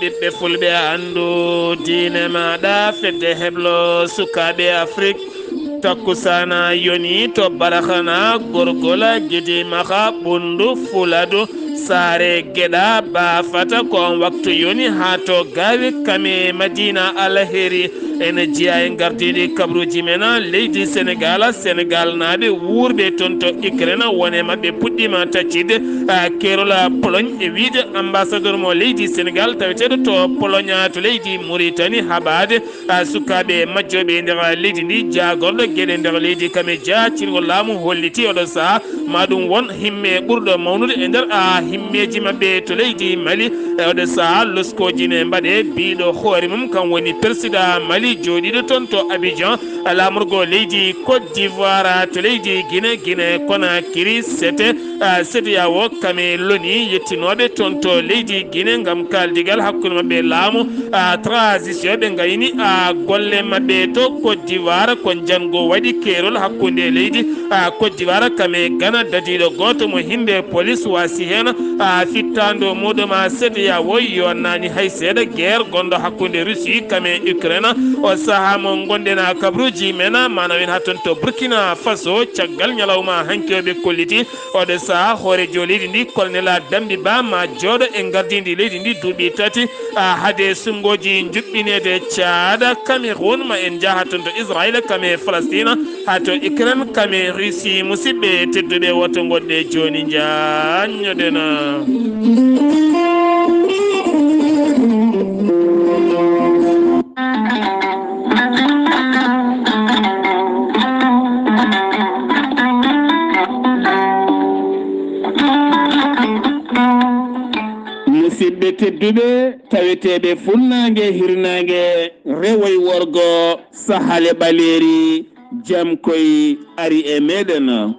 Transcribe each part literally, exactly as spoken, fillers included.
Ɓiɓɓe fulɓe, anndu diine maaɗa, fedde heblo sukaaɓe Afrik. Takkusaana yoni to Baraxana, Gorgola, Gidi Maxa, Ɓunndu, Fuladu, Saare, Geɗa, Baafata. Ko on waktu yoni haa to Gaawi, Kame, Madiina Alheri. Ene jeyaa e ngardiiɗi kabaruuji men leydi Senegaal, Senegaalnaaɓe wuurɓe toon to Ukraine, won e maɓɓe puɗɗiima taccitde, a, keerol Pologne e wiyde ambassadeur mo leydi Senegaal taweteeɗo to Pologne to leydi Mauritanie, haɓaade, a, sukaaɓe majjooɓe e nder leydi ndi. Jaagorɗo geɗe nder leydi Kame Dia, ciirgol laamu holliti oɗo sahaa ma ɗum won himme ɓurɗo mawnude e nder, a, himmeeji maɓɓe to leydi Mali. E oɗo sahaa loskooji ne mbaɗe, biiɗo hoore mum kam woni persidaa Mali jooɗiiɗo toon to Abidjan, laamorgo leydi Côte d'Ivoire to leydi Guinée, Guinée Conakry, sete, a, C D A O, Kame loni yettinooɓe toon to leydi Guinée ngam kaaldigal hakkunde maɓɓe laamu, a, transition. Ɓe ngayni, a, golle maɓɓe to Côte d'Ivoire. Ko njanngo waɗi keerol hakkunde leydi, a, Côte d'Ivoire, Kame, Ghana, dadiiɗo gooto mo hinde police wasi heen, a, fittaandu muuɗum, a, C D A O yonnaani hay seeɗa. Guerre gonɗo hakkunde Russie, Kame, Ukraine, o sahaa mo ngonɗen, a, kabaruuji men, maanaam en haa toon to Burkina Faso, caggal ñalawma hanki o ɓe kolliti. Oɗo sahaa hooreejo leydi ndi, Colonel Dambi Ba, ma jooɗo e ngardiindi leydi ndi duuɓi tati, a, hade sunngooji njuɓɓineede Caada, Cameroun, ma en njaha toon to Israel, Kame, Falastina, haa to Ukraine, Kame, Russie. Musidɓe tedduɓe, woto ngoɗɗe jooni njaanñoɗen. Musidɓe tedduɓe, taweteeɓe funnaange, hirnaange, rewo e worgo, sahale ɓaleeri, jam koy ari e meɗen.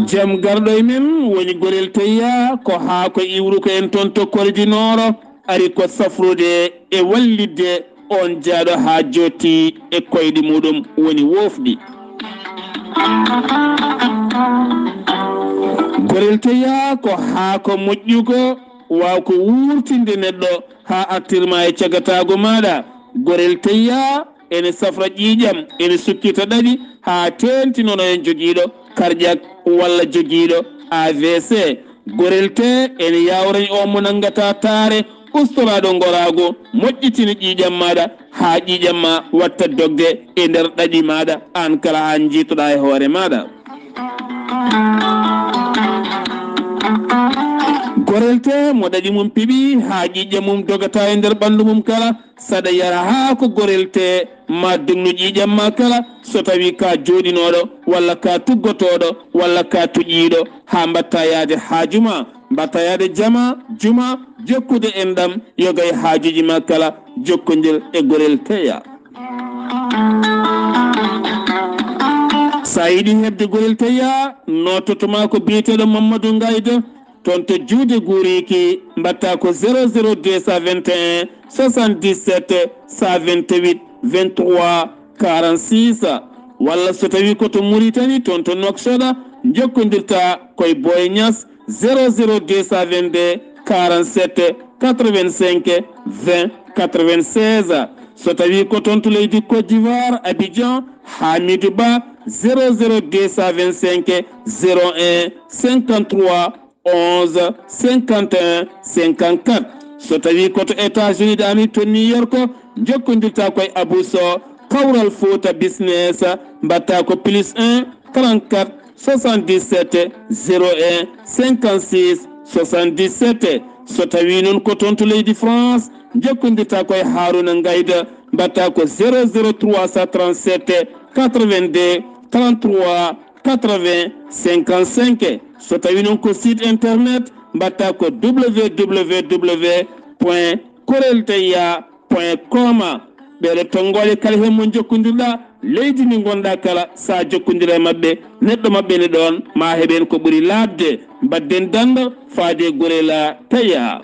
Jam garɗo e men woni Gorel Teyya, ko haa ko iwruko en toon to Kordi Nooro, ari ko safrude e wallitde on jaaɗo haa jotti e koyɗi muuɗum woni woofɗi. Gorel Teyya ko haa ko moƴƴugo, waaw ko wuurtinde neɗɗo haa artirma e cagataagu maaɗa. Gorel Teyya ene safra ƴiiƴam, ene sukkita ɗaɗi haa teentinono e jogiiɗo karƴak walla jogiiɗo A V C. Gorel te ene yaawrani on mo nanngata taare, ustoraaɗo ngoraagu, moƴƴitina ƴiiƴam maaɗa haa ƴiiƴam ma watta dogde e nder ɗaɗi maaɗa, aan kala haa njiitoɗaa e hoore maaɗa. Gorel te mo ɗaɗi mum piɓi haa ƴiiƴam mum dogata e nder ɓanndu mum kala, saɗa yara haa ko gorel te ma dognu ƴiiƴam ma kala, so tawi ka jooɗinooɗo walla ka tuggotooɗo walla ka tuƴiiɗo, haa mbatta yaade haaju ma, mbatta yaade jama, juma, jokkude enɗam, yogay haajuuji ma kala, jokkondir e Gorel Teyya. Sa yiɗi heɓde Gorel Teyya, noototo ma ko biyeteeɗo Mamadou Ngayda, toon to Juude Guuriiki, mbatta ko zéro zéro deux cent vingt et un soixante-dix-sept cent vingt-huit vingt-trois quarante-six, walla so tawi ko to Mauritanie, toon to Nouakchott, njokkondirta koye Boy Niass, zéro zéro deux cent vingt-deux quarante-sept quatre-vingt-cinq vingt quatre-vingt-seize. So tawi ko toon to leydi Côte d'Ivoire, Abidjan, Hamidou Ba, zéro zéro deux cent vingt-cinq zéro un cinquante-trois onze cinquante et un cinquante-quatre. So tawi ko to États-Unis d'Amérique to New York, njokkondirta koye Abou Sow, Kawral Fouta Business, mbatta ko plus un trente-quatre soixante-dix-sept zéro un cinquante-six soixante-dix-sept. So tawi noon ko toon to leydi France, njokkondirta koye Harouna Ngayda, mbatta ko zéro zéro trois cent trente-sept quatre-vingt-deux trente-trois quatre-vingts cinquante-cinq. So tawi noon ko site internet, mbatta ko www point korelteyya point com. Ɓeɗo tonngoɗe kala heen mo jokkondirɗa, leydi ndi ngonɗa kala, sa jokkondira e maɓɓe, neɗɗo maɓɓe ne ɗoon, ma heɓen ko ɓuri laaɓde. Mbadden dando faade Gorel Teyya.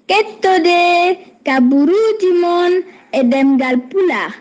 Kettode kaburuuji mon e ɗemngal Pulaar,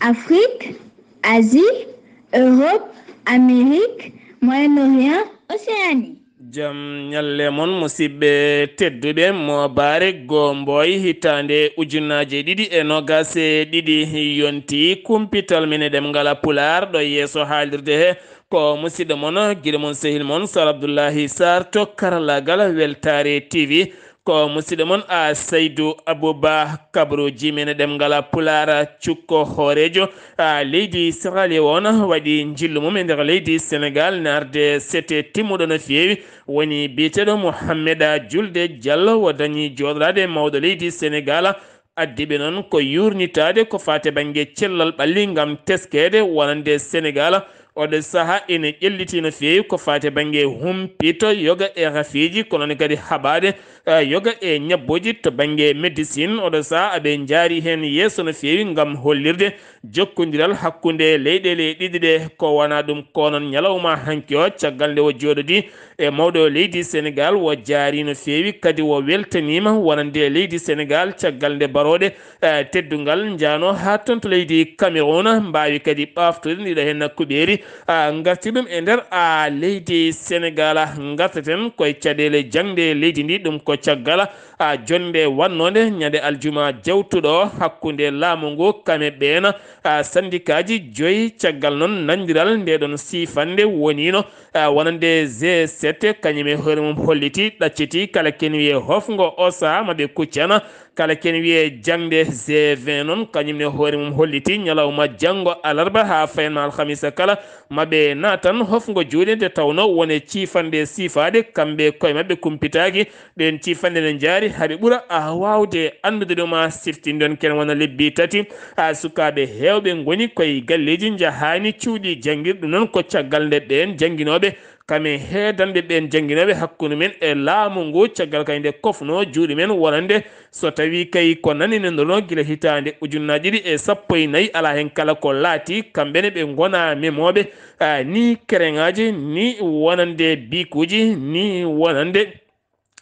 Afrik, Asie, Europe, Amérique, Moyen-Orient, Océanie. Jam ñalle mon, musidɓe tedduɓe. Mo baare goo mboy hitaande ujunaaji ɗiɗi e noogaas e ɗiɗi yonti, kumpital men e ɗemngal Pulaar ɗo yeeso haalirde he. Ko musidɗo mon, giɗo mon, sehil mon, Sar Abdullahi Sar to karallaagal Weltaare T V. Ko musidɗo mon, a Saydu Abuba, kabruuji men e ɗemngal Pulaar, cukko hooreejo, a leydi Sierra Leone waɗi njillu mum e nder leydi Senegal, narde sete timmuɗo no feewi. Woni biyeteeɗo Mohamed Julde Diallo, o dañi jooɗoraade mawɗo leydi Senegal. Addi ɓe noon ko yuurnitaade ko faati bannge cellal ɓalli ngam teskeede wonande Senegal. Oɗo sahaa ene ƴelliti no feewi ko faati bannge humpito yoga e rafiiji, kono ne kadi haɓaade, eh, yoga e ñabbooji to bannge médecine. Oɗo sahaa aɓe njaari heen yeeso no feewi ngam hollirde jokkondiral hakkunde leyɗeele ɗiɗi ɗe. Ko wonaa ɗum, ko noon ñalawma hanki o, caggal nde o jooɗodii e mawɗo leydi Senegal, o jaari no feewi, kadi o weltaniima wonande leydi Senegal caggal nde barooɗe, eh, teddungal njaano haa toon to leydi Cameroun, mbaawi kadi ɓaaftude ndiɗo heen kuɓeeri, ah, ngarti ɗum e nder, ah, leydi Senegal. Ngartaten koye caɗeele jaŋde leydi ndi, ɗum ko caggal, ah, jonnde wonnoonde ñande aljuma jawtuɗo hakkunde laamu ngu kame ɓeen, ah, sandikaaji joyi. Caggal noon nanndiral nde ɗoon siifannde woniino, ah, wonande G sept, kañum e hoore mum holliti, ɗacciti kala ken wiye hofngo o sahaa maɓe kuccana. Kala ken wiye jaŋde G vingt noon, kañum ne hoore mum holliti ñalawma janngo alarba haa fayanma alhamisa kala, maɓe naatan hofngo juuɗe, nde tawnoo wone ciifanɗe siifaade, kamɓe koye maɓɓe kumpitaaki. Ɗeen ciifanɗe ne njaari haa ɓe ɓura, a, waawde anndude ɗum, a, siftinde on ken wona lebbi tati. A, sukaaɓe heewɓe ngoni koye galleeji, njahaani cuuɗi janngirɗi, ɗum noon ko caggal nde ɓeen jannginooɓe, kame heedanɓe ɓeen jannginooɓe hakkunde men e laamu ngu, caggal kay nde kofnoo juuɗe men wonande so tawii kay ko nanninanɗonoo gila hitaande ujunnaji ɗiɗi e sappo e nayi, alaa heen kala ko laatii, kamɓe ne ɓe ngonaa memooɓe, a, ni kereŋaaji, ni wonande biikuuji, ni wonande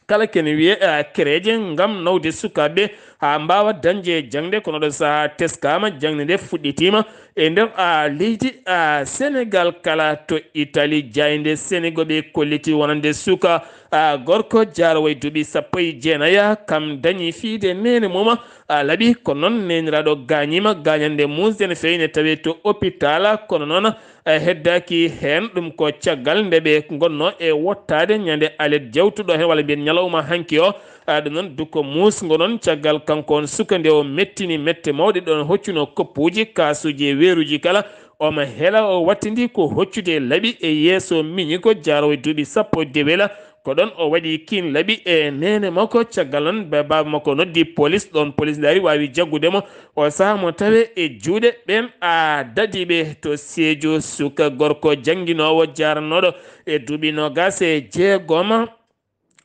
kala kene wiyee, a, kereeje ngam nawde sukaaɓe haa mbaawa dañde jaŋde. Kono ɗo sahaa teskaama, jaŋde nde fuɗɗitiima e nder, a, leydi, a, Senegal kala to Itali. Jaaynde Senego ɓe kolliti wonande suka, a, gorko jaaroowo e duuɓi sappo e jeenayi, kam dañi fiyde neene mum, a, laaɓi. Kono noon neeniraaɗo gaañiima gaañannde muusde no feewi, ne tawee to opitaal. Kono noon, a, heddaaki heen. Ɗum ko caggal nde ɓe ngonnoo e wottaade ñande alet jawtuɗo heen, walla mbiyen ñalawma hanki o. A, ɗum noon, dukko muusngo noon, caggal kanko on suka nde o mettini mette mawɗe, ɗon hoccunoo koppuuji, kaasuuji e weeruuji kala. Omo hela, o wattindi ko hoccude laaɓi e yeeso miñiko jaaroowo e duuɓi sappo dewela. Ko ɗon o waɗi kiin laaɓi e neene makko. Caggal noon, ba-, baaba makko noddi polis. Ɗon polis ndaari, waawi jaggude mo. O sahaa mo tawe e juuɗe ɓeen, a, dadiiɓe to Seeju. Suka gorko jannginoowo jaaranooɗo e duuɓi noogaas e jeegom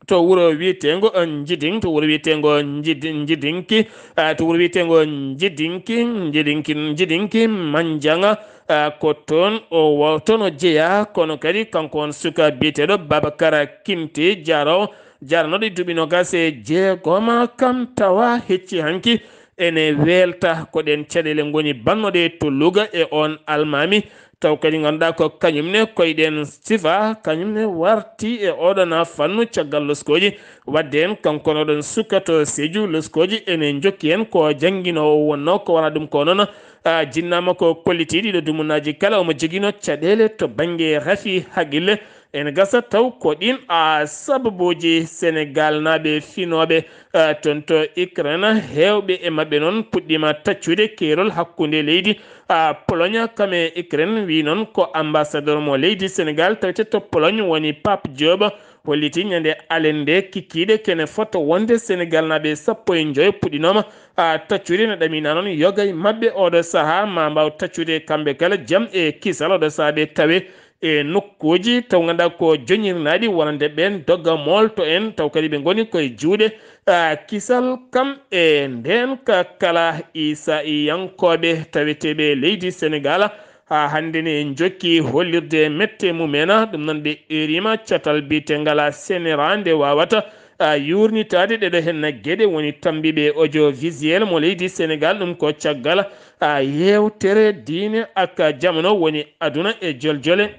to wuro wiyeteengo Njiding, to wuro wiyeteengo Njidi-, Njidinki, a, to wuro wiyeteengo Njidinki, Njidinki, Njidinki Manjaŋa, a, ko toon o wa-, toon o jeyaa, kono kadi kanko on suka biyeteeɗo Babakara Kinte, jaaroowo, jaaranooɗo e duuɓi noogaas e jeegom, kam tawa hecci hanki ene weelta. Ko ɗeen caɗeele ngoni bannooɗe to Luga e oon almaami, taw kadi ngannduɗaa ko kañum ne koye ɗeen sifa, kañum ne warti e oɗon fannu caggal loskooji. Waɗde en kanko oɗon suka to Seeju, loskooji ene njokki en. Ko jannginoowo wonnoo, ko wonaa ɗum ko noon, a, jinnaama ko kolliti ɗiɗo dumunnaaji kala, omo joginoo caɗeele to bannge rafi haqille. Ene gasa taw ko ɗiin, a, sababuuji Senegal naaɓe finooɓe, a, toon to Ukraine, heewɓe e maɓɓe noon puɗɗiima taccude keerol hakkunde leydi, a, Pologne kam e Ukraine. Wi noon ko ambassadeur mo leydi Senegal tawete to Pologne woni Pape Diop, holliti ñande alende kikiiɗe kene foto wonde Senegal naaɓe sappo e njoyo puɗɗinooma, a, taccude. No ɗamina noon yoga e maɓɓe oɗo sahaa ma mbaaw taccude kamɓe kala jam e kisal. Oɗo sahaa ɓe tawe e nokkuuji taw ngannduɗaa ko joñirnaaɗi wonande ɓeen doga moolto en, taw kadi ɓe ngoni koye juuɗe, a, kisal kam e ndeen ka kala Isa yankooɓe taweteeɓe leydi Senegal. Haa hannde ne njokki hollirde mette mumen, ɗum noon ɓe eeriima catal biyetengal Senera nde waawata, a, yuurnitaade ɗeɗo heen geɗe woni tammbiiɓe audiovisuel mo leydi Senegal. Ɗum ko caggal, a, yeewtere diine ak jamano woni aduna e joljole.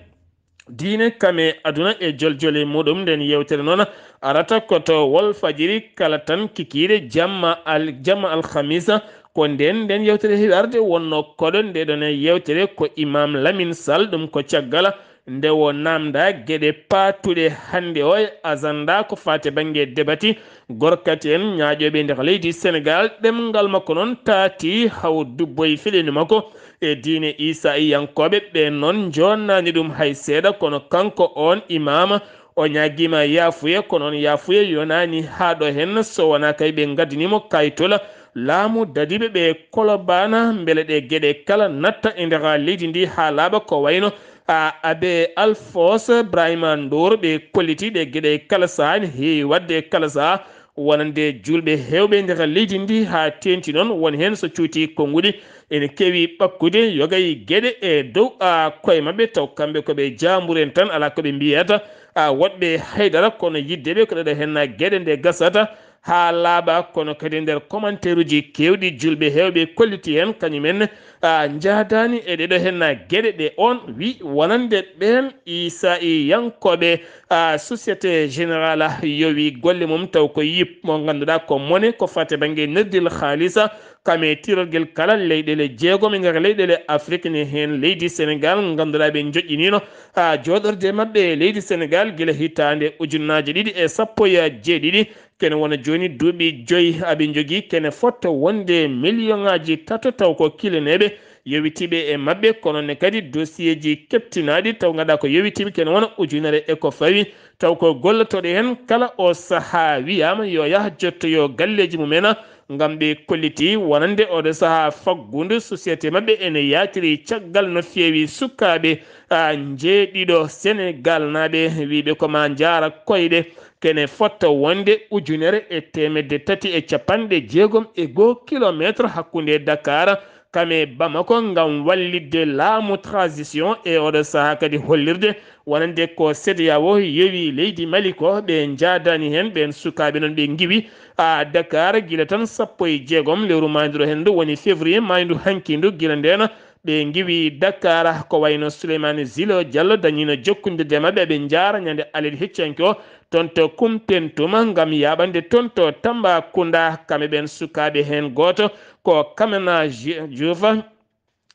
diine kame aduna e joljole muɗum. Nden yewtere noon arata ko to Walfajiri kala tan kikiiɗe jamma al-, jamma alhamisa. Ko nden, nden yewtere heewi arde wonno koɗo nde ɗon e yewtere ko Imam Lamine Sall, ɗum ko caggal nde o namda geɗe paatuɗe hannde o e agenda ko faati e bannge debati. Gorkati en ñaaƴooɓe nder leydi Senegal, ɗemngal makko noon taati haw dubboy fiɗendu makko e diine Isa iyankooɓe. Ɓe noon jonnani ɗum hay seeɗa, kono kanko on imaama o ñaagiima yaafuye, kono on yaafuye yonaani haa ɗo heen, so wonaa kay ɓe ngaddaniimo kaytola laamu dadiiɓe ɓe Kolobana, mbele ɗe geɗe kala natta e nder leydi ndi haa laaɓa, ko wayno a Abe Alfos Brahima Ndour. Ɓe kolliti ɗe geɗe kala sahaa, ne heewi waɗde kala sahaa, wonande juulɓe heewɓe nder leydi ndi, haa teenti noon won heen so cuuti konnguɗi ene keewi ɓakkude yogay geɗe e dow a koye maɓɓe, taw kamɓe ko ɓe jaamburen tan, alaa ko ɓe mbiyata a woɗɓe haydara, kono yiddeɓe ko ɗeɗo heen geɗe nde gasata haa laaɓa. Kono kadi nder commentaire uji keewɗi, juulɓe heewɓe kolliti heen kañumen a njaadaani e ɗeɗo heen geɗe ɗe on wi wonande ɓeen Isa iyankooɓe a Société Générale yowi golle mum, taw ko yip mo ngannduɗaa ko mone ko faati e bannge neddil haalisa, kame tirorgel kala leyɗeele jeegom e nder leyɗeele Afrik, ne heen leydi Senegal, ngannduɗaa ɓe njoƴƴiniino a jooɗorde maɓɓe e leydi Senegal gila hitaande ujunnaaje ɗiɗi e sappo e jeeɗiɗi. Kene wona jooni duuɓi joyi aɓe njogii kene fotta wonde miliyoŋaaji tato, taw ko kileneeɓe yowitiiɓe e maɓɓe, kono ne kadi dosiyeeji keɓtinaaɗi taw ngannduɗaa ko yowitiiɓe kene wona ujunere e ko fawi, taw ko gollotooɗo heen kala o sahaa wiyaama yo yah jottoyo galleeji mum en, ngam ɓe kolliti wonande oɗo sahaa faggudu société maɓɓe ene yaatiri caggal no feewi sukaaɓe a njeeɗiɗo Senegal naaɓe wiiɓe ko ma njaara koyɗe. Kene fotta wonde ujunere e teemedde tati e capanɗe jeegom e goo kilomeetre hakkunde Dakar kame Bamako ngam wallitde laamu transition e oɗo sahaa kadi hollirde wonande ko CEDEAO yowi leydi Mali ko ɓe njaadani heen ɓeen sukaaɓe noon ɓe ngiwi a Dakar gila tan sappo e jeegom lewru maaynduru heen ndu woni février maayndu hanki ndu. Gila ndeen ɓe ngiwi Dakar ko wayno Souleymane Zilo Diallo dañiino jokkondirde maɓɓe, ɓe njaara ñande alel heccanke o toon to Kumpentum ngam yaaɓande toon to Tambacounda. Kamɓe ɓeen sukaaɓe heen gooto ko Kamena Ju-, Juufa,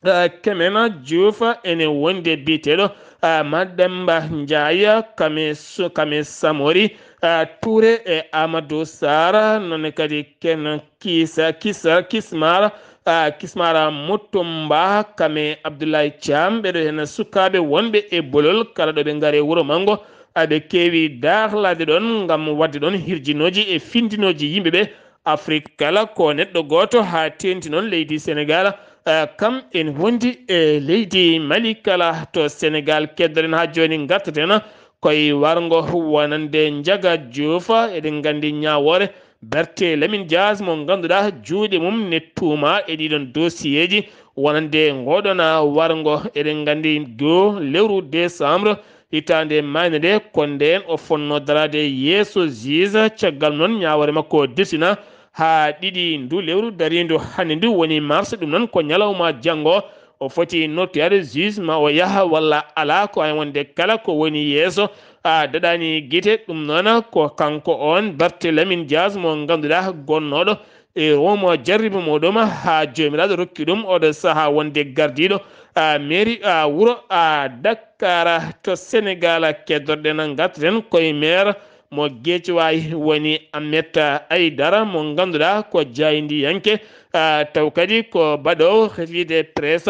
eh, Kamena Juufa ene wondi e biyeteeɗo, eh, Mademba Njaay, Kame Su-, Kame Samori, eh, Touré e Amadou Sarr, noon kadi ken Kisa, Kisa, Kismara, ah, Kismara Mutumba, Kame Abdoulaye Thiam, ɓeɗo heen sukaaɓe wonɓe e bolol, kala ɗo ɓe ngari e wuro manngo, aɓe keewi daahlaade ɗoon ngam waɗde ɗoon hirjinooji e findinooji yimɓe ɓe Afrik kala, ko neɗɗo gooto haa teenti noon leydi Senegal, ah, kam en wondi e leydi Mali kala. To Senegal keddoɗen haa jooni ngartaten koye warngo wonande Njaga Juuf. Eɗen nganndi ñaawoore Berthe Lamine Dias mo ngannduɗaa juuɗe mum ne tuuma e ɗiɗon dosiyeeji wonande ngoɗon warngo. Eɗen nganndi goo lewru décembre hitaande maayde nde ko ndeen o fotnoo daraade yeeso juge. Caggal noon ñaawoore makko desina haa ɗiɗi ndu lewru dariindu hannde ndu woni mars, ɗum noon ko ñalawma janngo o foti nodtoyaade juge ma o yaha walla alaa, ko hay wonde kala ko woni yeeso a daɗani gite. Ɗum noon ko kanko on Berthe Lamine Dias mo ngannduɗaa gonnooɗo e Roma jarribo muɗum haa Joomiraaɗo rokki ɗum oɗo sahaa wonde gardiiɗo a mairie a wuro a Dakar to Senegal. Keddorɗen ngartaten koye maire mo Guédiawaye woni Ahmed Aïdara mo ngannduɗaa ko jaayndiyanke, ah, taw kadi ko baɗoowo revue de presse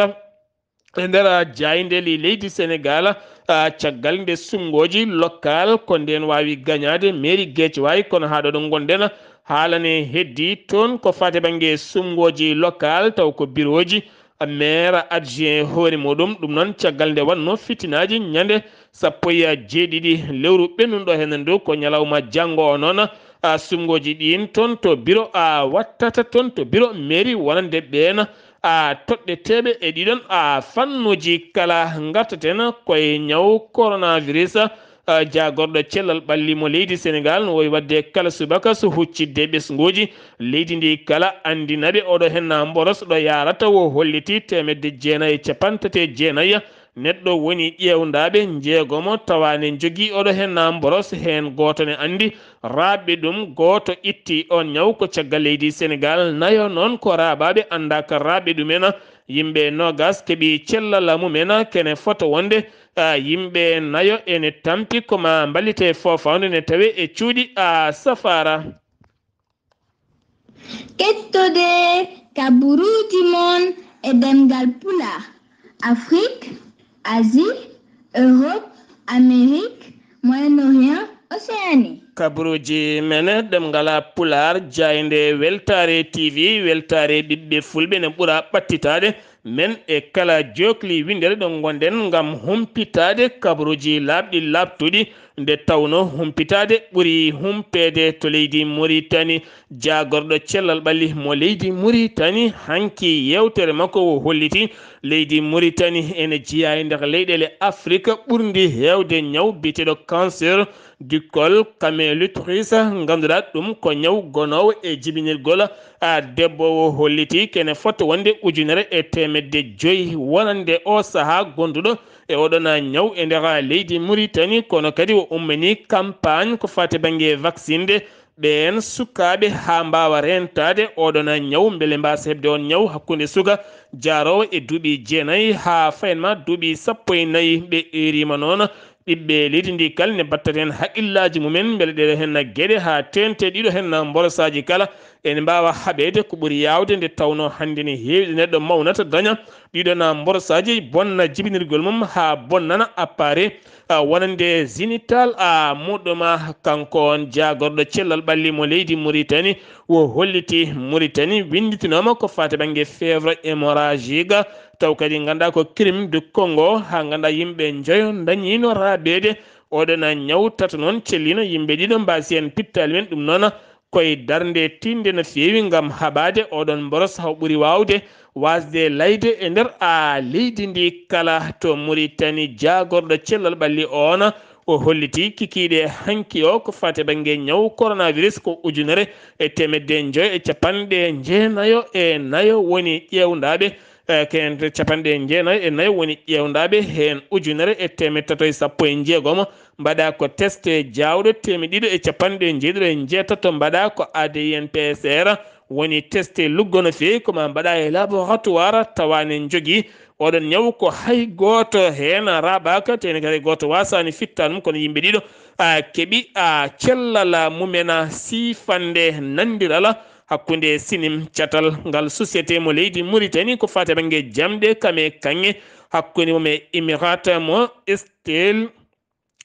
e nder jaayndeeli leydi Senegal, ah, caggal nde suɓngooji local ko ndeen waawi gañaade mairie Guédiawaye, kono haa ɗo ɗo ngonɗen haala ne heddii toon ko faati bannge suɓngooji local taw ko birooji maire adjoint hoore muɗum. Ɗum noon caggal nde wannoo fitinaaji ñande sappo e jeeɗiɗi lewru ɓennunɗo heen ndu ko ñalawma janngo o noon, a, suɓngooji ɗiin toon to biro a wattata toon to biro mairie wonande ɓeen a toɗɗeteeɓe e ɗiɗon a fannuuji kala. Ngartaten koye ñaw coronavirus. Ah, jaagorɗo cellal ɓalli mo leydi Senegal no wowi waɗde kala subaka so huccitde ɓesnguuji leydi ndi kala, anndina ɓe oɗo henna mboros ɗo yaarata o holliti teemedde jeenayi e capanɗe tati e jeenayi Neɗɗo woni ƴeewndaaɓe njeegomo tawa ne njogii oɗo heen na mboros, heen gooto ne anndi raaɓɓe ɗum, gooto itti oon ñaw ko caggal leydi Senegaal, nayo noon ko raaɓaaɓe anndaaka raaɓɓe ɗumen. Yimɓe noogas keɓi cellal mumen, kene fota wonde, a, yimɓe nayo ene tampi ko ma mballite foofawnde ne tawe e cuuɗi a safaara. Kettode kaburuuji mon e ɗemngal Pulaar, Afrik, Asie, Europe, Amérique, Moyen-Orient, Océanie. Kaburuuji men ɗemngal Pulaar, jaaynde Weltaare T V, weltaare ɓiɓɓe fulɓe ne ɓura ɓattitaade men e kala jookli winndere ɗo ngonɗen ngam humpitaade kabaruuji laaɓɗi laaɓtuɗi, nde tawnoo humpitaade ɓuri humpeede to leydi Muritani. Jaagorɗo cellal ɓalli mo leydi Muritani, hanki yeewtere makko o holliti leydi Muritani ene jeyaa e nder leyɗeele Afrik ɓurndi heewde ñaw biyeteeɗo cancer du col de l'utérus, ngannduɗaa ɗum ko ñaw gonoowo e jibinirgol a debbo o holliti kene fota wonde ujunere e teemedde joyi wonande o sahaa gonduɗo e oɗon ñaw e nder leydi Muritani, kono kadi o ummini campagne ko fati bannge vaccinde ɓeen sukaaɓe haa mbaawa reentaade oɗon ñaw, mbele mbaasa heɓde on ñaw hakkunde suka jaaroowo e duuɓi jeenayi haa fayin ma duuɓi sappo e nayi. Ɓe eeriima noon ɓiɓɓe leydi ndi kala ne mbatta heen haqqillaaji mumen, mbele ɗeɗo heen geɗe haa teeŋti ɗiɗo heen mborosaaji kala ene mbaawa haɓeede. Ko ɓuri yaawde nde tawnoo hannde ne heewi ɗo neɗɗo mawnata daña ɗiɗo na mborosaaji bonna jibinirgol mum haa bonnana appareil, a, wonande génital a muɗum. Kanko on jaagorɗo cellal ɓalli mo leydi Muritani, o holliti Muritani winnditinooma ko faati bannge fièvre hémorragique, taw kadi nganndaa ko crime du Congo, haa nganndaa yimɓe njoyo ndañiino raabeede oɗon ñaw. Tato noon cellino yimɓe ɗiɗo mbaasi heen pittaali men. Ɗum noon koye darnde tiiɗnde no feewi ngam haɓaade oɗon mboros, haw ɓuri waawde waasde layde e nder a leydi ndi kala. To Muritani, jaagorɗo cellal ɓalli oon, o holliti kikiiɗe hanki o ko faati bannge ñaw coronavirus ko ujunere e teemedde njoyo e capanɗe jeenayo e nayo woni ƴeewndaaɓe, e, ken capanɗe jeenayo e nayo woni ƴeewndaaɓe, heen ujunere e teemedde tato e sappo e jeegom mbaɗa ko test jaawɗo, teemedde ɗiɗo e capanɗe jeeɗiɗo e jeetato mbaɗa ko A D N P C R, woni test luggo no feewi ko ma mbaɗa e laboratoire tawa ne njogii oɗon ñaw ko hay gooto heen raaɓaaka, teeni kadi gooto waasaani fittaade ɗum, kono yimɓe ɗiɗo, a, keɓi, a, cellal mumen, a, siifande nanndiral hakkunde sinim catal ngal société mo leydi Muritani ko faati bannge jamɗe kam e kaŋŋe hakkunde mum e Emirate mo Estel.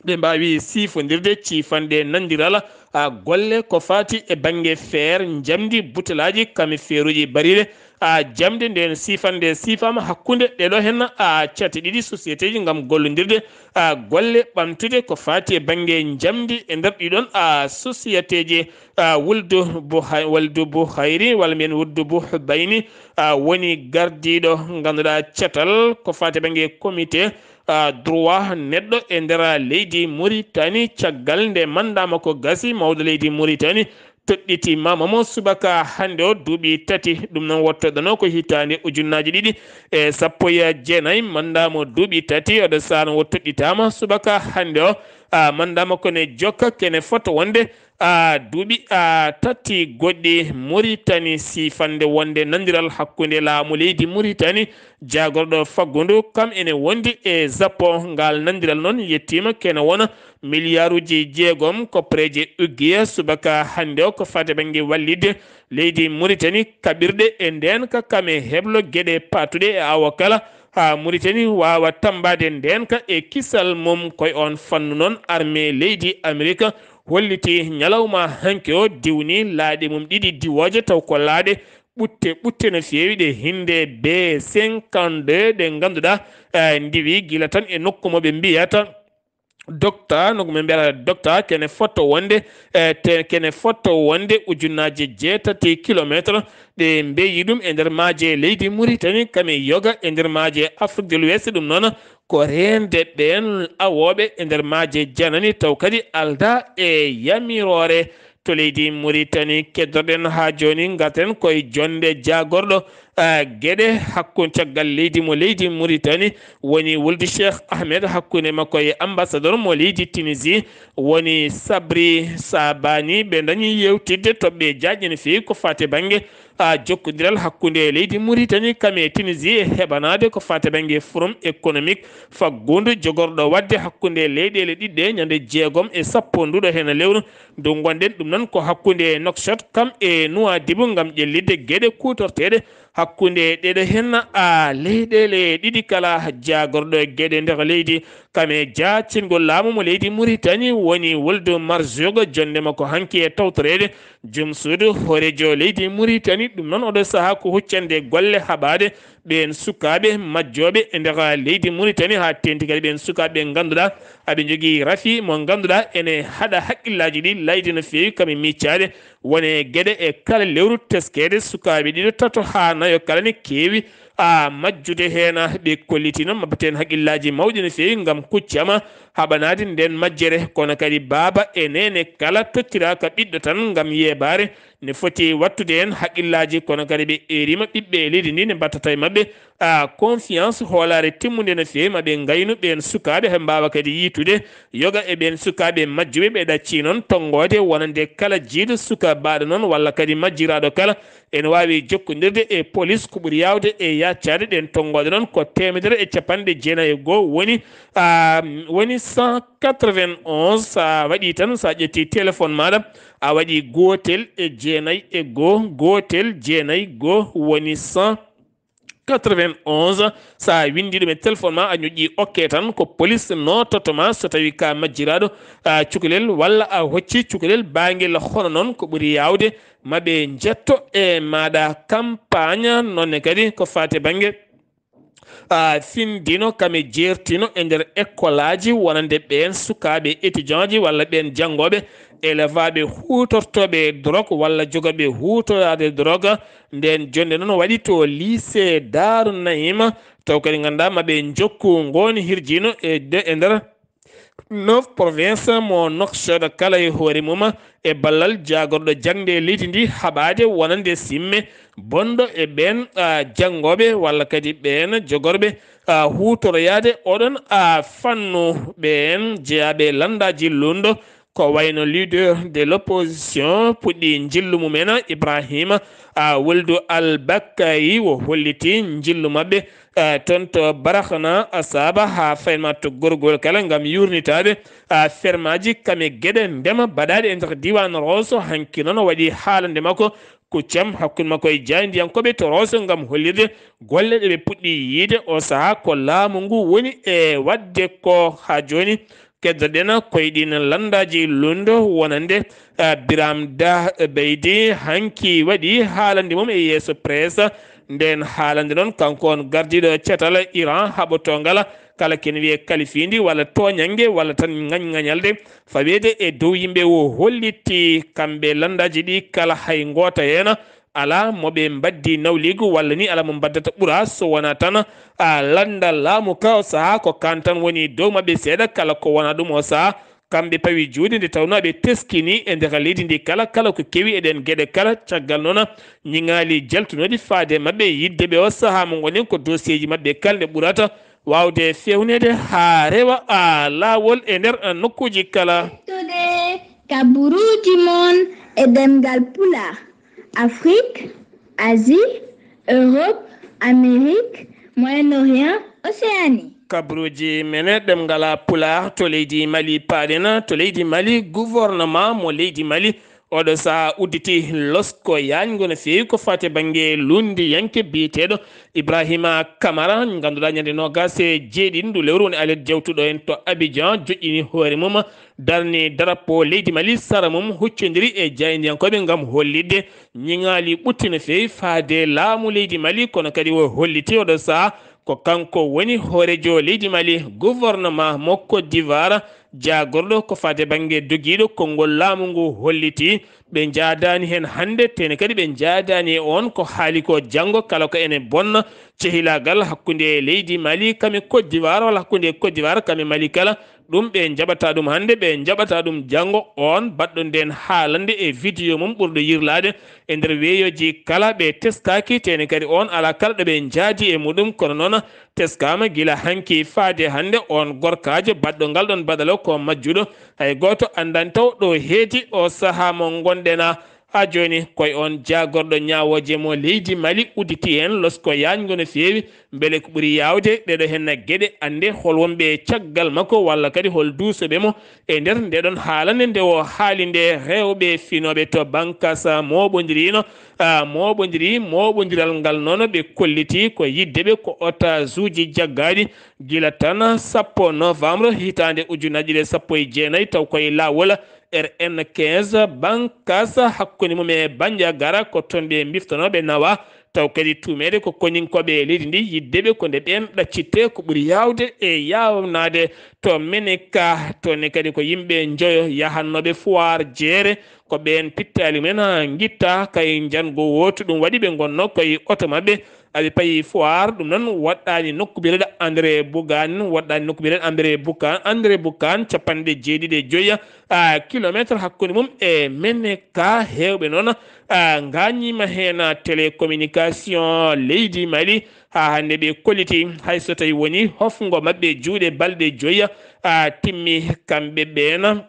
Ɓe mbaawi siifondirde ciifanɗe nanndiral, a, golle ko faati e bannge feer, njamndi, butelaaji, kam e feeruuji bariiɗe, a, jamɗe. Ndeen siifande siifaama hakkunde ɗeɗo heen, a, cate ɗiɗi sociétéji ngam gollondirde, a, golle ɓamtude ko faati e bannge njamndi e nder ɗiɗon, a, sociétéji, a, Wuldu Buhay-, Waldu Buhayri, walla mbiyen Wuddu Buhbayni, a, woni gardiiɗo ngannduɗaa catal ko faati e bannge comité, a, droit neɗɗo e nder leydi Muritani. Caggal nde manndaa makko gasi, mawɗo leydi Muritani toɗɗiti maama mo subaka hannde o duuɓi tati. Ɗum noon wottoɗono ko hitaande ujunnaaji ɗiɗi e sappo e jeenayi. Manndaa mo duuɓi tati oɗo saano o toɗɗitaama subaka hannde o. A, manndaa makko ne jokka kene fota wonde, a, duuɓi, a, tati goɗɗi Muritani, siifande wonde nanndiral hakkunde laamu leydi Muritani, jaagorɗo faggundu, kam ene wondi e Japon. Ngal nanndiral noon yettiima kene wona miliyaaruuji jeegom koppareeje uggiya subaka hannde o ko faati bannge wallitde leydi Muritani kaɓirɗe e ndeenka kam e heblo geɗe paatuɗe e awa kala, haa Muritani waawa tammbaade ndeenka e kisal mum. Koye oon fannu noon armée leydi Amerik holliti ñalawma hanki o diwni laaɗe mum ɗiɗi diwooje taw ko laaɗe ɓutte ɓutte no feewi ɗe hinnde B cinquante-deux ɗe ngannduɗaa, eh, ndiwi gila tan e nokku mo ɓe mbiyata Dokta, no ko min mbiyata Dokta, kene fotto wonde, eh, te-, kene fotto wonde ujunnaaje jeetati kilomeetre ɗe mbeyi ɗum e nder maaje leydi Muritani, kam e yoga e nder maaje Afrique de l'Ouest. Ɗum noon ko reende ɓeen awooɓe e nder maaje janani, taw kadi aldaa e yamiroore to leydi Muritani. Keddorɗen haa jooni, ngarten koye jonnde jaagorɗo, ah, geɗe hakkun caggal leydi mo leydi Mauritanie, woni wuldu Cheikh Ahmed hakkunde makko e ambassadeur mo leydi Tunisie, woni Sabri Sabani. Ɓe dañi yewtidde toɓɓe jaaƴe no feewi ko fate bannge, ah, jokkondiral hakkunde leydi Mauritanie kam e Tunisie e heɓanaade ko fate bannge forum économique faggundu jogorɗo waɗde hakkunde leyɗeele ɗiɗɗe ñande jeegom e sappo nduɗo heen lewru ndu ngonɗen. Ɗum noon ko hakkunde Nouakchott kam e Nouadhibou ngam ƴellitde geɗe kuutorteeɗe hakkunde ɗeɗo heen, ah, leyɗeele ɗiɗi kala. Jaagorɗo geɗe nder leydi kam e jaacingol laamu mo leydi Mauritanie woni wuldu Marzoug, jonnde makko hanki e tawtoreede jom suudu hooreejo leydi Mauritanie. Ɗum noon oɗo sahaa ko huccande golle haɓaade ɓeen sukaaɓe majjooɓe e nder leydi Mauritanie, haa teeŋti kadi ɓeen sukaaɓe ɓe ngannduɗaa aɓe njogii rafi mo ngannduɗaa ene haɗa hakkillaaji ɗi laydi no feewi kam e miccaade wone geɗe e kala lewru teskeede sukaaɓe ɗiɗo, tato haa nayo kala ne keewi, a, majjude heen. Ɓe kolliti noon maɓɓeten hakkillaaji mawɗi no feewi ngam kuccama haɓanaade ndeen majjere, kono kadi baaba e neene kala tottiraaka ɓiɗɗo tan ngam yeebaare ne foti wattude heen hakkillaaji, kono kadi ɓe eeriima ɓiɓɓe e leydi ndi ne mbattata e maɓɓe, a, confiance, hoolaare timmunde no feewi, ma ɓe ngaynu ɓeen sukaaɓe, ɓe mbaawa kadi yiytude yoga e ɓeen sukaaɓe majjuɓe. Ɓe ɗaccii noon tonngoode wonande kala jiiɗo suka baaɗo noon walla kadi majjiraaɗo kala ene waawi jokkondirde e polis. Ko ɓuri yaawde e yaccaade ɗeen tonngooɗe noon ko teemedere e capanɗe jeenayi e goo woni, a, woni cent quatre-vingt-onze. So a waɗii tan, so a ƴettii téléphone maaɗa, a waɗii gootel e jeenayi e goo, gootel jeenayi goo, woni cent quatre-vingt-onze. So a winndii ɗum e téléphone ma, a ñoƴƴii OK tan, ko polis noototo ma so tawii ka majjiraaɗo, a, cukalel walla a hoccii cukalel baangel hono noon. Ko ɓuri yaawde ma ɓe njetto e maaɗa campagne, noon ne kadi ko faati e bannge, a, findino kam e jeertino e nder ekkolaaji wonande ɓeen sukaaɓe étudiant ji walla ɓeen janngooɓe, élevaaɓe huutortooɓe drogue walla jogooɓe huutoraade drogue. Ndeen jonnde noon waɗi to lycée Daaru Naima, taw kadi nganndaa ma ɓe njokku ngoon hirjino e de-, e nder neuf province mo Nouakchott kala e hoore mum e ballal jaagorɗo jaŋde leydi ndi haɓaade wonande simme bonɗo e ɓeen, a, janngooɓe walla kadi ɓeen jogorɓe, a, huutoroyaade oɗon, a, fannu. Ɓeen jeyaaɓe lanndaaji lundo ko wayno leader de l'opposition puɗɗi njillu mumen Ibrahima, a, wuldu Al Bakkayi, o holliti njillu maɓɓe, a, toon to Barakhna Asaba haa fayma to gorgol kala ngam yuurnitaade, a, fermaaji kam e geɗe ndema baɗaaɗe e nder diiwaan Rosso. Hanki noon o waɗi haalande makko kuccam hakkunde makko e jaayndiyankooɓe to Rosso ngam hollirde golle ɗe ɓe puɗɗi yiide oo sahaa ko laamu ngu woni e waɗde ko haa jooni. Keddoɗen koyɗin lanndaaji lundo wonande, a, Biram Da Beydi hanki waɗi haalande mum e yeeso presse. Ndeen haalande noon kanko on gardiiɗo catal Iran haɓotoongal kala ken wiye kalifiindi walla tooñannge walla tan ŋañŋañalde faweede e dow yimɓe, o holliti kamɓe lanndaaji ɗi kala hay ngoota heen alaa mo ɓe mbaddi nawliigu walla ni alaa mo mbaddata ɓura so wonaa tan, a, lannda laamu ka o sahaa ko kaan tan woni dow maɓɓe seeɗa kala ko wonaa ɗum o sahaa. Kamɓe pawi juuɗe nde tawnoo ɓe teskini e nder leydi ndi kala, kala ko kewi e ɗeen geɗe kala. Caggal noon ñiŋaali jaltunooɗi faade maɓɓe yiɗde ɓe o sahaa mo ngonen ko dossier ji maɓɓe kala nde ɓurata waawde fewneede haa rewa, a, laawol e nder, a, nokkuuji kala. Ƴettude kaburuuji mon e ɗemngal Pulaar, Afrik, Asie, Europe, Amérique, Moyen-Orient, Océanie. Kaburuuji men e ɗemngal Pulaar to leydi Mali paaɗen. To leydi Mali, gouvernement mo leydi Mali oɗo sahaa udditi losko yaañngo no feewi ko faati e bannge lunndiyanke biyeteeɗo Ibrahima Kamara, ngannduɗaa ñande noogaas e jeeɗiɗi ndu lewru woni alet jawtuɗo en to Abidjan, joƴƴini hoore mum, darni darapo leydi Mali sara mum, huccondiri e jaayndiyankooɓe ngam hollitde ñiŋaali ɓutti no feewi faade laamu leydi Mali, kono kadi o holliti oɗo sahaa ko kanko woni hooreejo leydi Mali, gouvernement mo Côte d'Ivoire. Jaagorɗo ko faade bannge dogiiɗo konngol laamu ngu holliti ɓe njaadaani heen hannde, tene kadi ɓe njaadaani e oon ko haali ko janngo kala ko ene bonna cehilaagal hakkunde leydi Mali kam e Côte d'Ivoire walla hakkunde Côte d'Ivoire kam e Mali kala. Ɗum ɓe njaɓata ɗum hannde, ɓe njaɓata ɗum janngo. On baɗɗo nden haalande e video mum ɓurɗo yirlaade e nder weeyooji kala, ɓe teskaaki, tene kadi on alaa kala ɗo ɓe njaadi e muɗum. Kono noon teskaama gila hanki faade hannde. On gorkaajo baɗɗo ngal ɗon badal o ko majjuɗo, hay gooto anndan taw ɗo heedi o sahaa mo ngonɗen. Haa jooni koye on jaagorɗo ñaawooje mo leydi Mali udditi heen losko yaañngo no feewi. Mbele ko ɓuri yaawde ɗeɗo heen geɗe, annde hol wonɓe caggal makko walla kadi hol duusooɓe mo e nder ndeɗon haalande nde o haali nde. Rewɓe finooɓe to Bankas mooɓondirino, ah, mooɓondiri, mooɓondiral ngal noon ɓe kolliti ko yidde ɓe ko otaasuuji jaggaaɗi gila tan sappo novembre hitaande ujunnaji ɗiɗi e sappo e jeenayi, taw koye laawol R N quinze Bankas hakkunde mum e Bandiagara, ko toon ɓe mbiftonoo ɓe nawa. Taw kadi tuumeede ko koninkooɓe e leydi ndi, yidde ɓe ko nde ɓeen ɗaccitte ko ɓuri yaawde e yaawnaade to Meneka. Toon ne kadi ko yimɓe njoyo yahannooɓe foire jeere, ko ɓeen pittaali men ngitta kay njanngo wootu. Ɗum waɗi ɓe ngonnoo koye oto maɓɓe, aɓe payi foire. Ɗum noon waɗɗaani nokku biyeteeɗo André Bougane, waɗɗaani nokku biyeteeɗo André Bougane, André Bougane, capanɗe jeeɗiɗi e joyi, ah, kilometre hakkunde mum e Meneka. Heewɓe noon, ah, ngaañiima heen télécommunication leydi Mali. Haa hannde ɓe kolliti, hay so tawi woni hofngo maɓɓe juuɗe balɗe joyi, ah, timmi kamɓe ɓeen.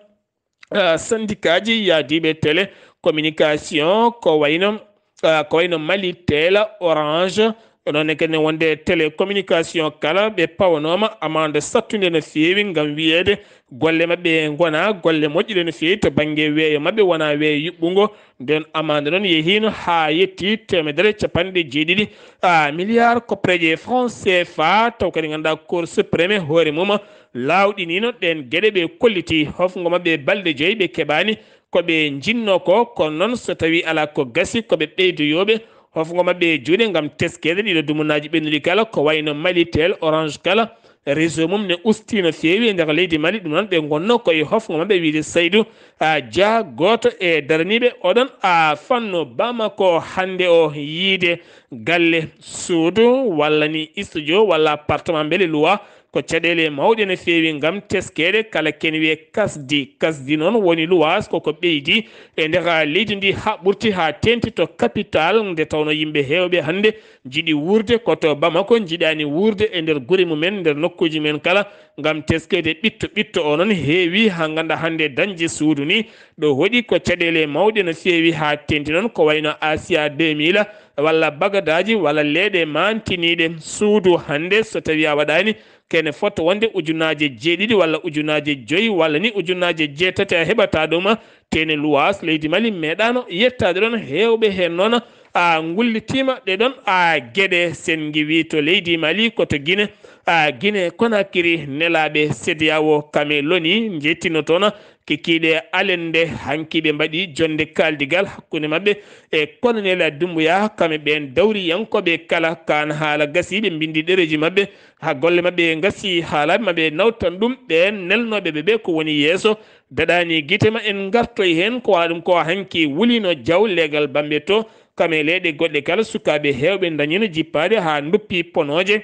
Ah, sandikaaji yaadiiɓe télécommunication ko wayno, ah, ko wayno Malitel, Orange, ko noon ne kadi ne wonde télécommunication kala ɓe pawanooma amande sattunde no feewi ngam wiyeede golle maɓɓe ngonaa golle moƴƴuɗe no feewi to bannge weeyo maɓɓe, wonaa weeyo yuɓɓungo. Nden amande noon yehiino haa yetti teemedere capanɗe jeeɗiɗi, ah, milliard koppereeje franc C F A, taw kadi ngannduɗaa Cour suprême hoore mum laawɗiniino ɗeen geɗe, ɓe kolliti hofngo maɓɓe balɗe joyi ɓe keɓaani ko ɓe njinnoo ko. Kono noon so tawii alaa ko gasi ko ɓe ɓeydoyooɓe hofngo maɓɓe e juuɗe ngam teskeede ɗiɗo dumunaaji ɓennuɗi kala ko wayno Malitel, Orange kala, réseau mum ne ustii no feewi e nder leydi Mali. Ɗum noon ɓe ngonnoo koye hofngo maɓɓe wiyde Saydu, ah, Dia, gooto e daraniiɓe oɗon, ah, fannu Bamako hannde o, yiide galle, suudu walla ni studio walla appartement mbele luwa ko caɗeele mawɗe no feewi ngam teskeede kala ken wiye kasdi. Kasdi noon woni luwaas koko ɓeydi e nder leydi ndi haa ɓurti haa teenti to capital, nde tawno yimɓe heewɓe hannde njiɗi wuurde ko to Bamako, njiɗaani wuurde e nder gure mumen, nder nokkuuji men kala ngam teskeede ɓitto. Ɓitto o noon heewi haa ngannda hannde dañde suudu ni ɗo hoɗi ko caɗeele mawɗe no feewi haa teenti noon ko wayno Asia deux mille walla bagadaaji walla leeɗe maantiniiɗe. Suudu hannde so tawii a waɗaani kene fota wonde ujunaaje jeeɗiɗi walla ujunaaje joyi walla ni ujunaaje jeetati a heɓata ɗum. Tene luwaas leydi Mali meeɗaano yettaade ɗoon. Heewɓe heen noon a ngullitiima ɗe ɗoon a geɗe. Sen ngiwi to leydi Mali ko to Gine, a Gine Konakiri nelaaɓe CEDEAO Kameloni njettino toon kikiiɗe alende. Hanki ɓe mbaɗi jonnde kaaldigal hakkunde maɓɓe e Colonel Doumbouya. Kamɓe ɓeen dawriyankooɓe kala kaan haala gasi ɓe mbinndi ɗereeji maɓɓe. Haa golle maɓɓe ngasi, haalaaɓe maɓɓe nawtan ɗum, ɓeen nelnooɓe ɓe ɓe ko woni yeeso. Daɗaani gite ma en ngartoy heen, ko wala ɗum ko hanki wulino jaw leegal Bambe to, kam e leyɗe goɗɗe kala sukaaɓe heewɓe ndañino jippaade haa nduppi ponooje.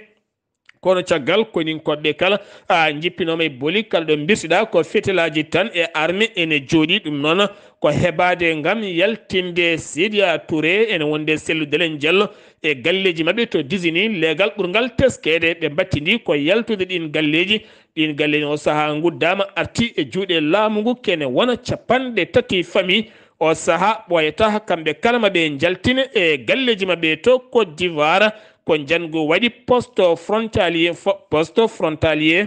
Kono caggal koninkooɓe kala, a, njippinooma e boli kala ɗo mbirtiɗaa ko fetelaaji tan e arme ene jooɗi. Ɗum noon ko hebaade ngam yaltinde Sidiya Touré ene wonde Sellu Delen Diallo e galleeji maɓɓe to Disini. Leegal ɓurngal teskeede ɓe mbattindi ko yaltude ɗiin galleeji. Ɗiin galleeji o sahaa nguddaama arti e juuɗe laamu ngu kene wona capanɗe tati famille. O sahaa ɓooyata kamɓe kala maɓe njaltine e galleeji maɓɓe to Côte d'Ivoire. Ko njanngu waɗi poste frontalier, fo-, poste frontalier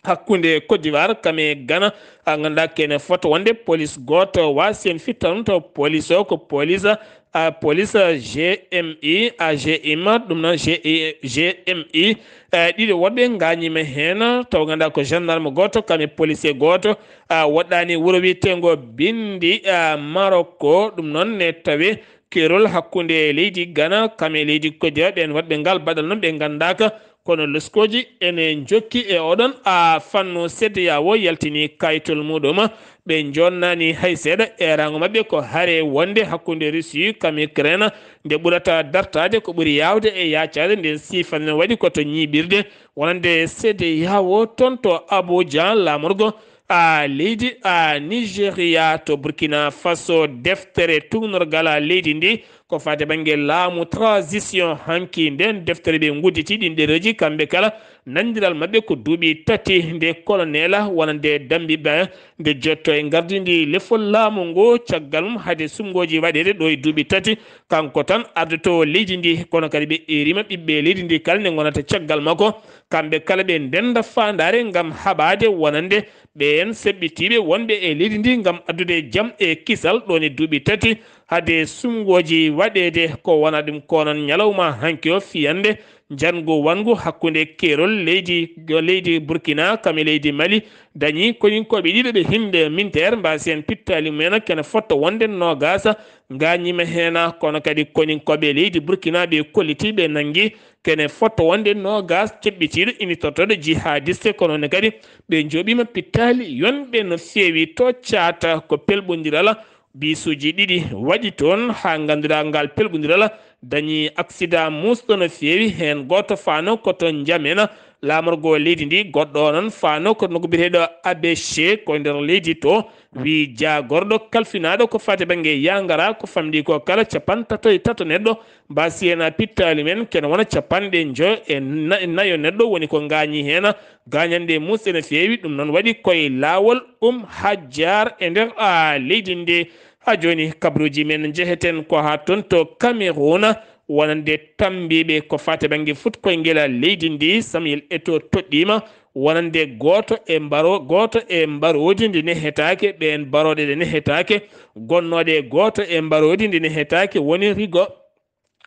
hakkunde Côte d'Ivoire kam e Ghana. A nganndaa kene foto wonde police gooto waasi heen fittan to police o ko police, a, police G M I, a G M I, ɗum noon G I, G M I. E, ɗiɗo woɗɓe ngaañiima heen, taw nganndaa ko gendarme gooto kam e policier gooto, a, woɗɗaani wuro wiyeteengo Bindi, a, Maroko. Ɗum noon ne tawi keerol hakkunde leydi Ghana kam e leydi Côte d'Ivoire, ɓeen waɗɓe ngal baɗal noon ɓe nganndaaka. Kono loskooji ene njokki e oɗon a fannu. Cedeao yaltini kayitol muɗum. Ɓe jonnani hay seeɗa. Eeraango maɓɓe ko hare wonde hakkunde Russie kam Ukraine nde ɓurata dartaade ko ɓuri yaawde e yaacaade. Nden siifan ne waɗi ko to ñiiɓirde wonande Cedeao toon to Abuja, laamorgo a leydi a Nigeria. To Burkina Faso, deftere tuugnorgal a leydi ndi ko faati bannge laamu transition. Hanki nden deftere ɓe ngudditi ɗin ɗereeji kamɓe kala. Nanndiral maɓɓe ko duuɓi tati nde kolonela wonande Dambi Ba nde jotto e ngardi ndi lefol laamu ngu. Caggal mum hade sumngooji waɗeede ɗo e duuɓi tati, kanko tan ardoto leydi ndi. Kono kadi ɓe eerima ɓiɓɓe leydi ndi kala nde ngonata caggal makko. Kamɓe kala ɓe ndenda faandaare ngam haɓaade wonande ɓeen seɓɓitiiɓe wonɓe e leydi ndi ngam addude jam e kisal ɗoon e duuɓi tati hade sumngooji waɗeede. Ko wona ɗum ko noon ñalawma hanki o fiyande njanngu wanngu hakkunde keerol leydi, leydi Burkina kam e leydi Mali dañi koninkooɓe ɗiɗo ɓe himɓe minteer mbaasi en pittaali mumen kene fotto wonde noogaasa. Ngaañiima heen, kono kadi koninkooɓe leydi Burkina ɓe kolliti ɓe nanngi kene fotto wonde noogaas ceɓɓitiiɗo initortooɗo jihadiste, kono ne kadi ɓe njooɓiima pittaali yonɓe no feewi to caata. Ko pelɓondiral biisuuji ɗiɗi waɗi toon haa ngannduɗaa ngal pelɓondiral dañi aksidaa muusɗo no feewi. Heen gooto faano ko to Njamena, laamorgo leydi ndi, goɗɗo o noon faano ko nokku biyeteeɗo Abéché ko nder leydi to. Wi jaagorɗo kalfinaaɗo ko faati bannge yangara ko famɗi ko kala capantato e tato neɗɗo mbaasi heen pittaali men kene wona capanɗe njo e na-, nayo neɗɗo woni ko ngaañi heen. Gaañanɗe muusɗe no feewi, ɗum noon waɗi koye laawol um hajjar e nder a leydi ndi. Haa jooni, kabruuji men njeheten ko haa toon to Cameroun, wonande tammbiiɓe ko faati bannge fuɗkoyngel leydi ndi. Samuel Eto'o toɗɗiima wonande gooto e mbaro-, gooto e mbaroodi ndi nehetaake, ɓeen barooɗe ɗe nehetaake, gonnooɗe gooto e mbaroodi ndi nehetaake, woni Rigo,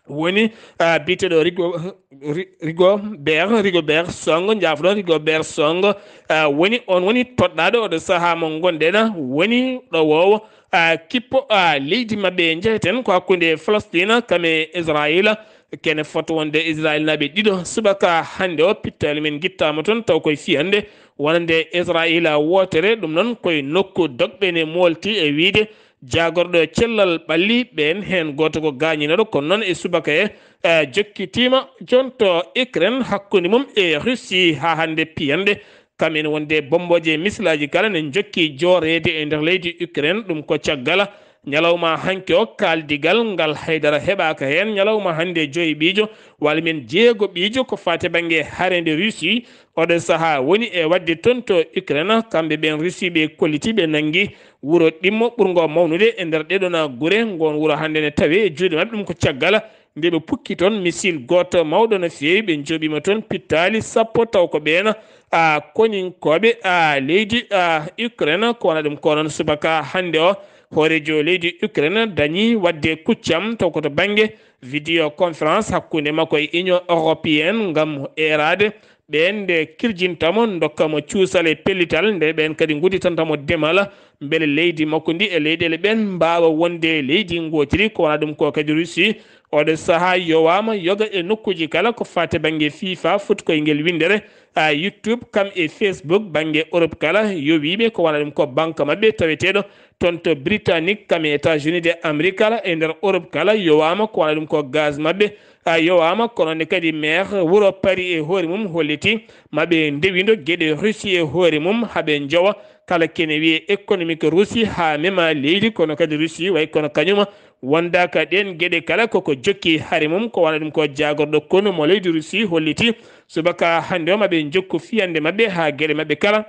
woni, ah, biyeteeɗo Rigo, Ri-, Rigobert, Rigobert Song, njaafo-ɗon, Rigobert Song, ah, woni, on woni toɗɗaaɗo oɗo sahaa mo ngonɗen, woni ɗowoowo, ah, kippo, ah, leydi maɓɓe. Njeheten ko hakkunde Palestine kam e Israayiila. Kene fotto wonde Israayiilnaaɓe ɗiɗo subaka hannde o, pittaali men ngittaama toon, taw koye fiyande wonande Israayiila wootere. Ɗum noon koye nokku dogɓe ne moolti e wiyde jaagorɗo cellal ɓalli ɓeen, heen gooto ko gaañinooɗo, kono noon e subaka he, eh, jokkitiima jooni to Ukraine hakkunde mum e Russie haa hannde piyande. Kam ene wonde bommbooje e misilaaji kala ne njokki jooreede e nder leydi Ukraine. Ɗum ko caggal ñalawma hanki o kaaldigal ngal haydara heɓaaka heen. Ñalawma hannde joyi ɓiijo, walla men jeego ɓiijo ko faati bannge hareende Russie. Oɗo sahaa woni e waɗde toon to Ukraine, kamɓe ɓeen Russie ɓe kolliti ɓe nanngi wuro ɗimmo ɓurngo mawnude e nder ɗeɗon gure. Ngoon wuro hannde ne tawe e juuɗe maɓɓe. Ɗum ko caggal nde ɓe pukki toon misil gooto mawɗo no feewi, ɓe njooɓiima toon pittaali sappo, taw ko ɓeen, a, koninkooɓe, a, leydi, a, Ukraine. Ko wona ɗum ko noon subaka hannde o, hooreejo leydi Ukraine dañi waɗde kuccam taw ko to bannge vidéo conférence hakkunde makko e Union Européenne ngam eeraade ɓeen nde kirjinta mo, ndokka mo cuusal e pellital, nde ɓeen kadi ngudditanta mo demal, mbele leydi makko ndi e leyɗeele ɓeen mbaawa wonde leydi ngootiri. Ko wona ɗum ko kadi Russie, oɗo sahaa yowaama yoga e nokkuuji kala ko faati bannge FIFA, fuɗkoyngel winndere, a, YouTube, kam e Facebook. Bannge Europe kala yowiiɓe, ko wona ɗum ko banque maɓɓe taweteeɗo toon to Britannique kam e États-Unis de Amérique kala e nder Europe kala yowaama, ko wona ɗum ko gaz maɓɓe, a, yowaama, kono ne kadi maire wuro Paris e hoore mum holliti maɓe ndewindo geɗe Russie e hoore mum, haɓe njowa kala kene wiye économique Russie haa mema leydi, kono kadi Russie way kono kañuma wondaaka ɗeen geɗe kala koko jokki hare mum. Ko wona ɗum ko jaagorɗo konu mo leydi Russie holliti subaka hannde o maɓe njokku fiyande maɓɓe haa geɗe maɓɓe kala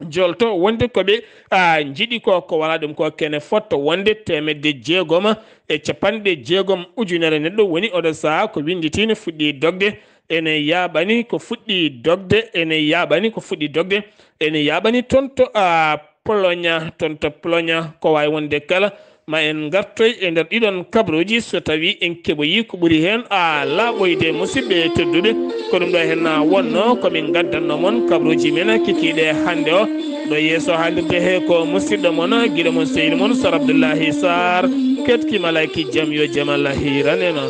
jolto wonde ko ɓe, a, njiɗi ko, ko wona ɗum ko kene fotto wonde teemedde jeegom e capanɗe jeegom ujunere neɗɗo woni oɗo sahaa ko winnditiino fuɗɗi dogde. Ene yaaɓani ko fuɗɗi dogde, ene yaaɓani ko fuɗɗi dogde, ene yaaɓani toon to, a, Pologne, toon to Pologne. Ko waawi wonde kala, ma en ngartoy e nder ɗiɗon kabaruuji so tawii en keɓoyii ko ɓuri heen, a, laaɓoyde. Musidɓe tedduɓe, ko ɗum ɗo heen wonnoo ko min ngaddanno mon kabaruuji men kikiiɗe hannde o. Ɗo yeeso haalirde he ko musidɗo mon, giɗo mon, sehil mon, Sar Abdullahi Sar. Ketki malaaki jam yo jam Allah hiiran en.